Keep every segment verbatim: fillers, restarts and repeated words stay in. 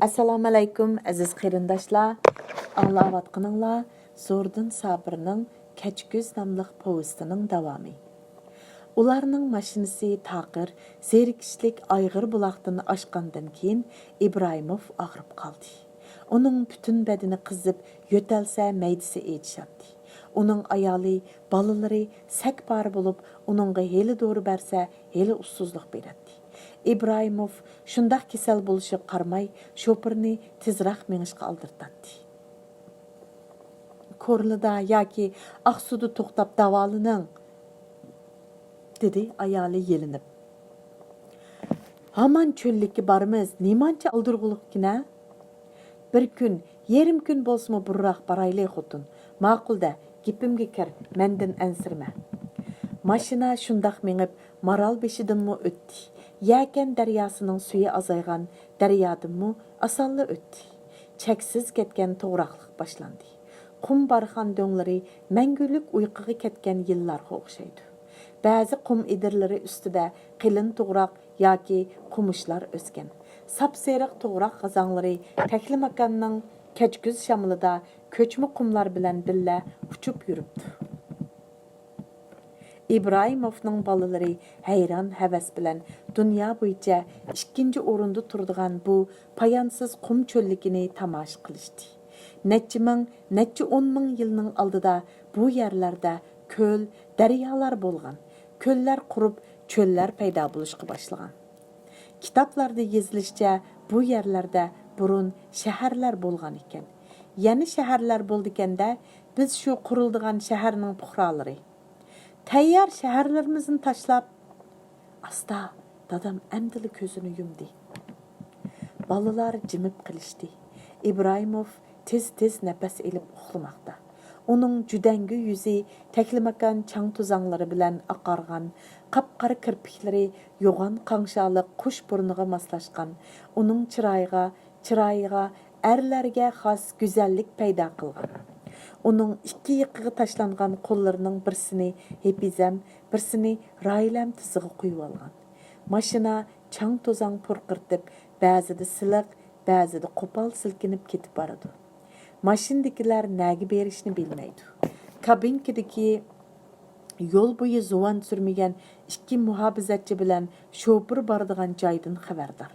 ئەسسالامۇئەلەيكۇم، ئەزىز قېرىنداشلار! ئاڭلاۋاتقىنىڭلار زوردۇن سابىرنىڭ كەچكۈز ناملىق پوۋېستىنىڭ داۋامى. ئۇلارنىڭ ماشىنىسى تاقىر، زېرىكىشلىك ئايغىر بۇلاقتىن ئاشقاندىن كېيىن، ئىبراھىموف ئاغرىپ قالدى. ئۇنىڭ پۈتۈن بەدىنى قىزىپ، يۆتەلسە مەيدىسى ئېچىشاتتى. ئۇنىڭ ئايالى، بالىلىرى سەك پارە بولۇپ، ئۇنىڭغا ھېلى دورا بەرسە، ھېلى ئۇسسۇزلۇق بېرەتتى. ئىبراھىموف شۇنداق كېسەل بولۇشىغا قارىماي، شوپۇرنى تېزراق مېڭىشقا ئالدىرتاتتى. «كورلىدا ياكى ئاقسۇدا توختاپ داۋالىنىڭ!» دېدى ئايالى يېلىنىپ. «ھامان چۆللۈككە بارىمىز، نېمانچە ئالدىرىغۇلۇقكىن-ھە!» «بىر كۈن، يېرىم كۈن بولسىمۇ بۇرۇنراق بارايلى، خوتۇن. ماقۇل-دە، گېپىمگە كىر، مەندىن ئەنسىرىمە.» ماشىنا شۇنداق مېڭىپ، مارالبېشىدىنمۇ ئۆتتى. يەكەن دەرياسىنىڭ سۈيى ئازايغان دەريادىنمۇ ئاسانلا ئۆتتى. چەكسىز كەتكەن توغراقلىق باشلاندى. قۇم بارخان دۆڭلىرى مەڭگۈلۈك ئۇيقۇغا كەتكەن يىللارغا ئوخشايدۇ. بەزى قۇم ئېدىرلىرى ئۈستىدە قېلىن توغراق ياكى قومۇشلار ئۆسكەن. ساپسېرىق توغراق غازاڭلىرى تەكلىماكاننىڭ كەچكۈز شامىلىدا كۆچمە قۇملار بىلەن بىللە ئۇچۇپ يۈرۈپتۇ. ئىبراھىموفنىڭ بالىلىرى ھەيران-ھەۋەس بىلەن دۇنيا بويىچە ئىككىنچى ئورۇندا تۇرىدىغان بۇ پايانسىز قۇم چۆللۈكىنى تاماشا قىلىشتى. نەچچە مىڭ، نەچچە ئون مىڭ يىلنىڭ ئالدىدا بۇ يەرلەردە كۆل، دەريالار بولغان، كۆللەر قۇرۇپ، چۆللەر پەيدا بولۇشقا باشلىغان. كىتابلاردا يېزىلىشىچە، بۇ يەرلەردە بۇرۇن شەھەرلەر بولغان ئىكەن. يەنە شەھەرلەر بولىدىكەن-دە، بىز شۇ قۇرۇلىدىغان شەھەرنىڭ پۇقرالىرى. تەييار شەھەرلىرىمىزنى تاشلاپ، ئاستا، دادام ئەمدىلا كۆزىنى يۇمدى. بالىلار جىمىپ قېلىشتى. ئىبراھىموف تېز-تېز نەپەس ئېلىپ ئۇخلىماقتا. ئۇنىڭ جۈدەڭگۈ يۈزى، تەكلىماكان چاڭ-توزاڭلىرى بىلەن ئاقارغان، قاپقارا كىرپىكلىرى يوغان قاڭشارلىق قۇش بۇرنىغا ماسلاشقان. ئۇنىڭ چىرايىغا، چىرايىغا ئەرلەرگە خاس گۈزەللىك پەيدا قىلغان. ئۇنىڭ ئىككى يېقىغا تاشلانغان قوللىرىنىڭ بىرسىنى ھېپىزەم، بىرسىنى راھىلەم تىزىغا قويۇۋالغان. ماشىنا چاڭ-توزاڭ پۇرقىرىتىپ، بەزىدە سىلىق، بەزىدە قوپال سىلكىنىپ كېتىپ بارىدۇ. ماشىنىدىكىلەر نەگە بېرىشنى بىلمەيدۇ. كابىنكىدىكى يول بويى زۇۋان سۈرمىگەن ئىككى مۇھاپىزەتچى بىلەن شوپۇر بارىدىغان جايدىن خەۋەردار.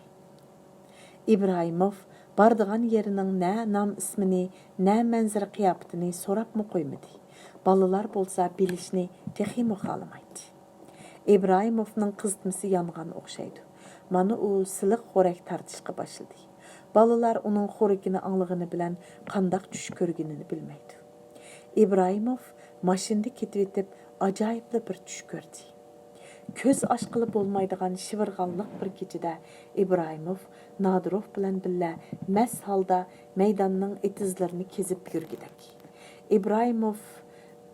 ئىبراھىموف بارىدىغان يېرىنىڭ نە نام-ئىسمىنى، نە مەنزىرە-قىياپىتىنى سوراپمۇ قويمىدى. بالىلار بولسا بىلىشنى تېخىمۇ خالىمايتتى. ئىبراھىموفنىڭ قىزىتمىسى يانغان ئوخشايدۇ. مانا ئۇ سىلىق خورەك تارتىشقا باشلىدى. بالىلار ئۇنىڭ خورىكىنى ئاڭلىغىنى بىلەن قانداق چۈش كۆرگىنىنى بىلمەيدۇ. ئىبراھىموف ماشىنىدا كېتىۋېتىپ، ئاجايىپلا بىر چۈش كۆردى. كۆز ئاچقىلى بولمايدىغان شىۋىرغانلىق بىر كېچىدە ئىبراھىموف نادىروف بىلەن بىللە مەست ھالدا مەيداننىڭ ئېتىزلىرىنى كېزىپ يۈرگۈدەك. ئىبراھىموف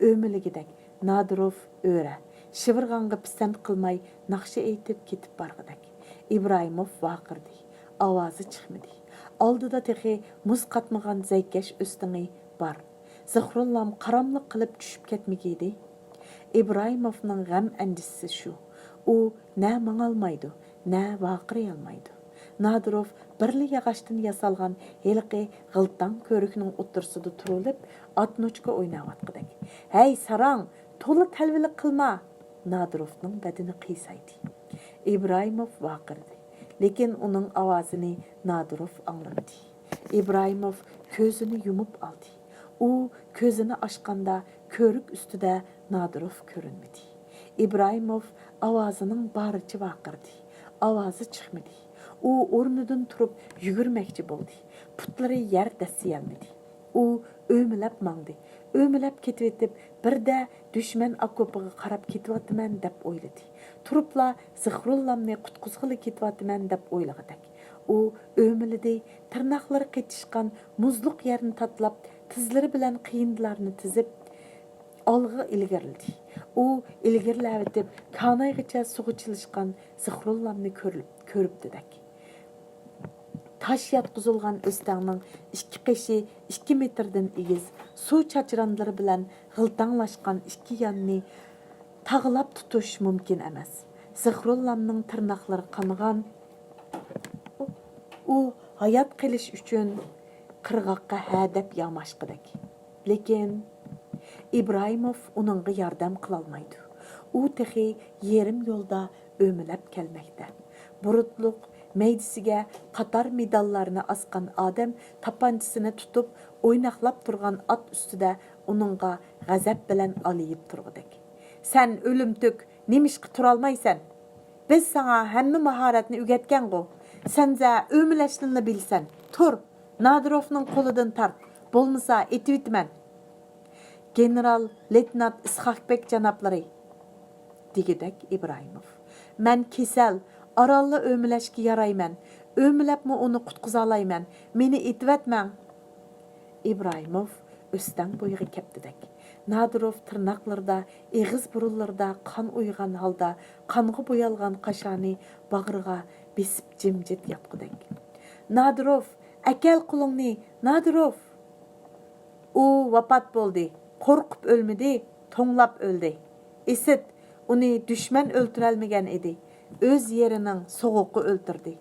ئۆمىلىگۈدەك، نادىروف ئۆرە، شىۋىرغانغا پىسەنت قىلماي ناخشا ئېيتىپ كېتىپ بارغۇدەك. ئىبراھىموف ۋارقىرىدى. ئاۋازى چىقمىدى. ئالدىدا تېخى مۇز قاتمىغان زەيكەش ئۆستىڭى بار. زىخرۇللام قاراملىق قىلىپ چۈشۈپ كەتمىگىيدى. ئىبراھىموفنىڭ غەم-ئەندىشىسى شۇ. ئۇ نە ماڭالمايدۇ، نە ۋارقىرىيالمايدۇ. نادىروف بىرلا ياغاچتىن ياسالغان ھېلىقى غىلتاڭ كۆۋرۈكنىڭ ئوتتۇرىسىدا تۇرۇلۇپ، ئاتنوچكا ئويناۋاتقۇدەك. «ھەي، ساراڭ، تولا تەلۋىلىك قىلما!» نادىروفنىڭ بەدىنى قىيسايدى. ئىبراھىموف ۋارقىرىدى، لېكىن ئۇنىڭ ئاۋازىنى نادىروف ئاڭلىمىدى. ئىبراھىموف كۆزىنى يۇمۇپ ئالدى. ئۇ كۆزىنى ئاچقاندا كۆۋرۈك ئۈستىدە نادىروف كۆرۈنمىدى. ئىبراھىموف ئاۋازىنىڭ بارىچە ۋارقىرىدى. ئاۋازى چىقمىدى. ئۇ ئورنىدىن تۇرۇپ يۈگۈرمەكچى بولدى. پۇتلىرى يەر دەسسىيەلمىدى. ئۇ ئۆمىلەپ ماڭدى. ئۆمىلەپ كېتىۋېتىپ، بىردە دۈشمەن ئاكوپىغا قاراپ كېتىۋاتىمەن دەپ ئويلىدى. تۇرۇپلا زىخرۇللامنى قۇتقۇزغىلى كېتىۋاتىمەن دەپ ئويلىغۇدەك. ئۇ ئۆمىلىدى، تىرناقلىرى قېتىشقان مۇزلۇق يەرنى تاتىلاپ، تىزلىرى بىلەن قېيىندىلارنى تىزىپ، ئالغا ئىلگىرىلىدى. ئۇ ئىلگىرىلەۋېتىپ، كانايغىچە سۇغا چىلىشقان زىخرۇللامنى كۆرۈپ، كۆرۈپتىدەك. تاش ياتقۇزۇلغان ئۆستەڭنىڭ ئىككى قېشى ئىككى مېتىردىن ئېگىز، سۇ چاچراملىرى بىلەن غىلتاڭلاشقان ئىككى ياننى تاغلاپ تۇتۇش مۇمكىن ئەمەس. زىخرۇللامنىڭ تىرناقلىرى قانىغان. ئۇ ھايات قېلىش ئۈچۈن قىرغاققا ھەدەپ ياماشقىدەك. لېكىن ئىبراھىموف ئۇنىڭغا ياردەم قىلالمايدۇ. ئۇ تېخى يېرىم يولدا ئۆمىلەپ كەلمەكتە. بۇرۇتلۇق مەيدىسىگە قاتار مېداللارنى ئاسقان ئادەم تاپانچىسىنى تۇتۇپ ئويناقلاپ تۇرغان ئات ئۈستىدە ئۇنىڭغا غەزەپ بىلەن ئالىيىپ تۇرغۇدەك. سەن ئۆلۈمتۈك، نېمىشقا تۇرالمايسەن؟ بىز ساڭا ھەممە ماھارەتنى ئۆگەتكەنغۇ؟ سەنزە ئۆمىلەشنىلا بىلىسەن. تۇر، نادىروفنىڭ قولىدىن تارت، بولمىسا ئېتىۋېتىمەن. گېنېرال لېيتېنانت ئىسھاقبېك جانابلىرى، دېگۈدەك ئىبراھىموف. مەن كېسەل، ئارانلا ئۆمىلەشكە يارايمەن. ئۆمىلەپمۇ ئۇنى قۇتقۇزالايمەن. مېنى ئېتىۋەتمەڭ. ئىبراھىموف ئۆستەڭ بويىغا كەپتىدەك. نادىروف تىرناقلىرىدا، ئېغىز بۇرۇنلىرىدا قان ئۇيغان ھالدا قانغا بويالغان قاشانى باغرىغا بېسىپ جىمجىت ياتقۇدەك. نادىروف، ئەكەل قولۇڭنى، نادىروف! ئۇ ۋاپات بولدى. قورقۇپ ئۆلمىدى، توڭلاپ ئۆلدى. ئىسىت، ئۇنى دۈشمەن ئۆلتۈرەلمىگەن ئىدى. ئۆز يېرىنىڭ سوغۇقى ئۆلتۈردى.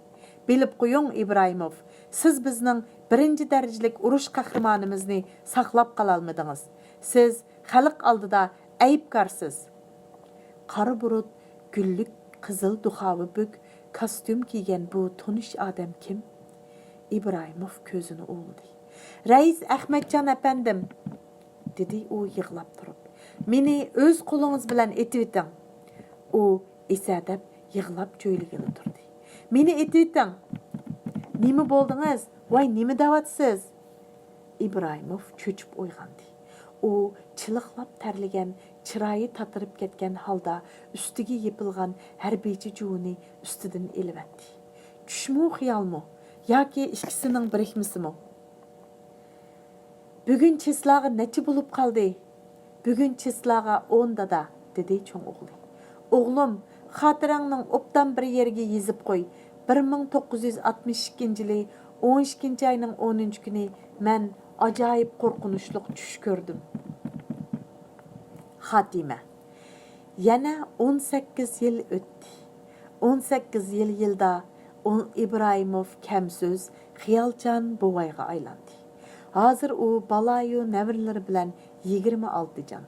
بىلىپ قويۇڭ، ئىبراھىموف، سىز بىزنىڭ بىرىنچى دەرىجىلىك ئۇرۇش قەھرىمانىمىزنى ساقلاپ قالالمىدىڭىز. سىز خەلق ئالدىدا ئەيىبكارسىز. قارا بۇرۇت، گۈللۈك قىزىل دۇخاۋا بۈك، كاستيۇم كىيگەن بۇ تونۇش ئادەم كىم؟ ئىبراھىموف كۆزىنى ئۇۋىلىدى. رەئىس ئەخمەتجان ئەپەندىم، دېدى ئۇ يىغلاپ تۇرۇپ. مېنى ئۆز قولىڭىز بىلەن ئېتىۋېتىڭ. ئۇ ئېسەدەپ يىغلاپ جۆيلىگىلى تۇردى. مېنى ئېتىۋېتىڭ! نېمە بولدىڭىز؟ ۋاي، نېمە دەۋاتىسىز؟ ئىبراھىموف چۆچۈپ ئويغاندى. ئۇ چىلىقلاپ تەرلىگەن، چىرايى تاتىرىپ كەتكەن ھالدا ئۈستىگە يېپىلغان ھەربىيچە جۇۋىنى ئۈستىدىن ئېلىۋەتتى. چۈشمۇ خىيالمۇ؟ ياكى ئىككىسىنىڭ بىرىكمىسىمۇ؟ بۈگۈن چىسلاغا نەچچە بولۇپ قالدى؟ بۈگۈن چىسلاغا ئون، دادا، دېدى چوڭ ئوغلى. ئوغلۇم، خاتىرەڭنىڭ ئوبدان بىر يەرگە يېزىپ قوي. بىر مىڭ توققۇز يۈز ئاتمىش ئىككىنچى يىلى ئون ئىككىنچى ئاينىڭ ئون ئۈچ كۈنى مەن ئاجايىپ قورقۇنچلۇق چۈش كۆردۈم. خاتىمە. يەنە ئون سەككىز يىل ئۆتتى. ئون سەككىز يىل يىلدا ئون-، ئىبراھىموف كەمسۆز، خىيالچان بوۋايغا ئايلاندى. ھازىر ئۇ بالايۇ نەۋرىلىرى بىلەن يىگىرمە ئالتە جان.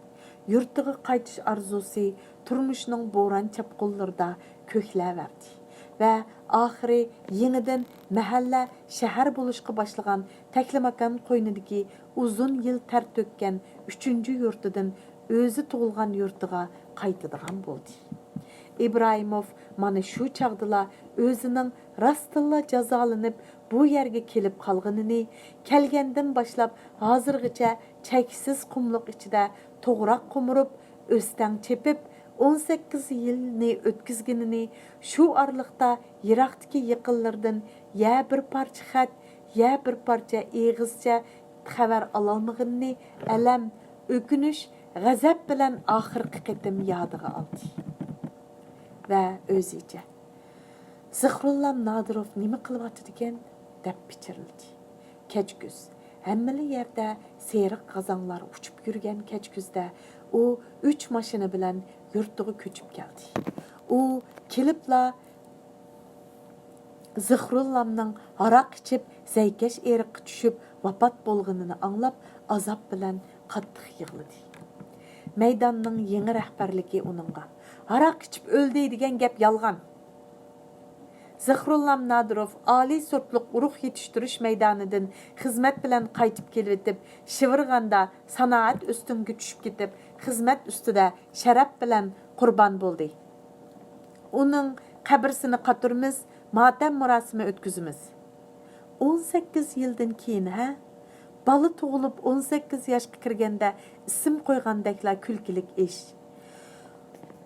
يۇرتىغا قايتىش ئارزۇسى تۇرمۇشنىڭ بوران چاپقۇنلىرىدا كۆكلەۋەردى ۋە ئاخىرى يېڭىدىن مەھەللە، شەھەر بولۇشقا باشلىغان تەكلىماكان قوينىدىكى ئۇزۇن يىل تەر تۆككەن ئۈچىنچى يۇرتىدىن ئۆزى تۇغۇلغان يۇرتىغا قايتىدىغان بولدى. ئىبراھىموف مانا شۇ چاغدىلا ئۆزىنىڭ راستتىنلا جازالىنىپ بۇ يەرگە كېلىپ قالغىنىنى، كەلگەندىن باشلاپ ھازىرغىچە چەكسىز قۇملۇق ئىچىدە توغراق قومۇرۇپ، ئۆستەڭ چېپىپ، ئون سەككىز يىلنى ئۆتكۈزگىنىنى، شۇ ئارىلىقتا يىراقتىكى يېقىنلىرىدىن يە بىر پارچە خەت، يە بىر پارچە ئېغىزچە خەۋەر ئالالمىغىنىنى ئەلەم، ئۆكۈنۈش، غەزەپ بىلەن ئاخىرقى قېتىم يادىغا ئالدى. ۋە ئۆزىچە، «زىخرۇللام نادىروف نېمە قىلىۋاتىدىكەن؟» دەپ پىچىرلىدى. كەچكۈز، ھەممىلا يەردە سېرىق غازاڭلار ئۇچۇپ يۈرگەن كەچكۈزدە ئۇ ئۈچ ماشىنا بىلەن يۇرتىغا كۆچۈپ كەلدى. ئۇ كېلىپلا زىخرۇللامنىڭ ھاراق ئىچىپ، زەيكەش ئېرىققا چۈشۈپ ۋاپات بولغىنىنى ئاڭلاپ، ئازاب بىلەن قاتتىق يىغلىدى. مەيداننىڭ يېڭى رەھبەرلىكى ئۇنىڭغا، «ھاراق ئىچىپ ئۆلدى دېگەن گەپ يالغان. زىخرۇللام نادىروف ئالىي سورتلۇق ئۇرۇق يېتىشتۈرۈش مەيدانىدىن خىزمەت بىلەن قايتىپ كېلىۋېتىپ، شىۋىرغاندا سانائەت ئۈستۈنگە چۈشۈپ كېتىپ، خىزمەت ئۈستىدە شەرەپ بىلەن قۇربان بولدى. ئۇنىڭ قەبرىسىنى قاتۇرىمىز، ماتەم مۇراسىمى ئۆتكۈزىمىز.» ئون سەككىز يىلدىن كېيىن، ھە؟ بالا تۇغۇلۇپ ئون سەككىز ياشقا كىرگەندە ئىسىم قويغاندەكلا كۈلكىلىك ئىش.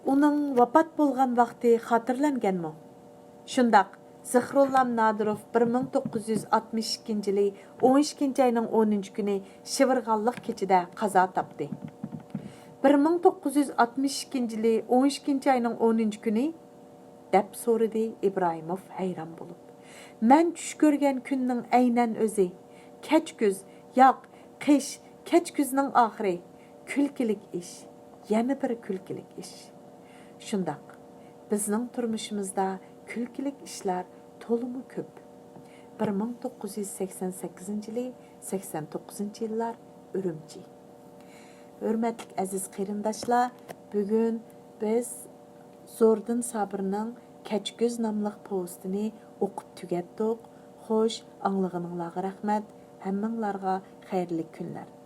ئۇنىڭ ۋاپات بولغان ۋاقتى خاتىرىلەنگەنمۇ؟ شۇنداق، زىخرۇللام نادىروف بىر مىڭ توققۇز يۈز ئاتمىش ئىككىنچى يىلى ئون ئىككىنچى ئاينىڭ ئونىنچى كۈنى شىۋىرغانلىق كېچىدە قازا تاپتى. «بىر مىڭ توققۇز يۈز ئاتمىش ئىككىنچى يىلى ئون ئىككىنچى ئاينىڭ ئونىنچى كۈنى؟» دەپ سورىدى ئىبراھىموف ھەيران بولۇپ. «مەن چۈش كۆرگەن كۈننىڭ ئەينەن ئۆزى. كەچكۈز، ياق، قىش، كەچكۈزنىڭ ئاخىرى. كۈلكىلىك ئىش، يەنە بىر كۈلكىلىك ئىش.» شۇنداق، بىزنىڭ تۇرمۇشىمىزدا كۈلكىلىك ئىشلار تولىمۇ كۆپ. بىر مىڭ توققۇز يۈز سەكسەن سەككىزىنچى يىلى، سەكسەن توققۇزىنچى يىللار، ئۈرۈمچى. ھۆرمەتلىك ئەزىز قېرىنداشلار، بۈگۈن بىز زوردۇن سابىرنىڭ كەچكۈز ناملىق پوۋېستىنى ئوقۇپ تۈگەتتۇق. خوش، ئاڭلىغىنىڭلارغا رەھمەت، ھەممىڭلارغا خەيرلىك كۈنلەر.